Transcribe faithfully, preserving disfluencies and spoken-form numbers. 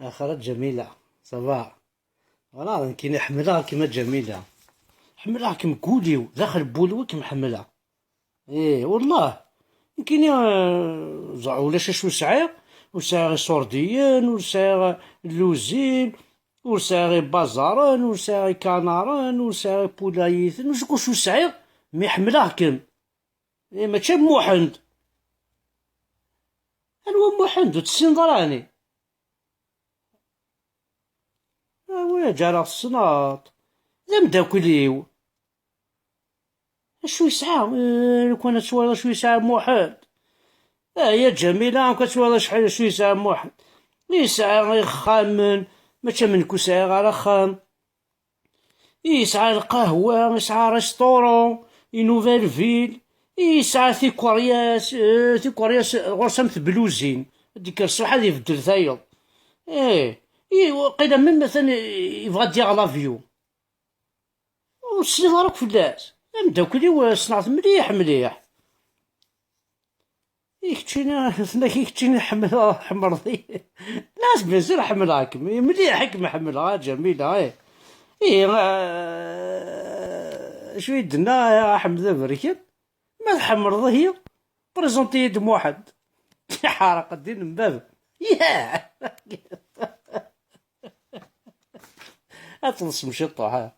Axir a Ǧamila, ça va? Voilà, nekkini ḥemmleɣ-kem a Ǧamila. Ḥemmleɣ-kem deg wul-iw, daxel n wul-iw i kem-ḥemmleɣ. Ih, wellah. Nekkini, eh, ẓ-, ulac acu sɛiɣ. Ur sɛiɣ iṣurdiyen, ur sɛiɣ lluzin, ur sɛiɣ ibaẓaren, ur sɛiɣ ikanaren, ur sɛiɣ ipulayen, ur sɛiɣ acu sɛiɣ, mi ḥemmleɣ-kem. Eh, mačči am Muḥend. Anwa Muḥend? Ur tessineḍ ara ɛni? Awi, ǧareɣ tessneḍ. D ameddakel-iw. Acu yesɛa? Eh, lukan ad twaliḍ acu yesɛa Muḥend. Ah, ya Ǧamila, amek ad twaliḍ acḥal acu yesɛa Muḥend? Yesɛa ixxamen, mačči am nekk ur sɛiɣ ara axxam. Yesɛa lqahwa, yesɛa restaurant, i Nouvelle Ville, yesɛa tikeryas, eh, tikeryas ɣur-s am tebluzin, ad d-ikker ṣṣbeḥ ad ibeddel tayeḍ. Eh, i, qila même atan yebɣa ad d-yaɣ l'avion. Ur tesliḍ ara akk fell-as? Ameddakel-iw ssneɣ-t mliḥ, mliḥ. I keččini, tenna-k i keččini ḥemmleɣ, ḥemmleḍ-iyi. Nas, bien sûr, ḥemmleɣ-kem. Mliḥ i kem-ḥemmleɣ, a Ǧamila, eh. Ih, eh, acu i d-tenna, eh, Ḥmed Aberkan? Ma tḥemmleḍ-iyi, présente-iyi-d Muḥend. Iḥerq ddin n baba. Yeah! Ad teḍsem ciṭuḥ, eh.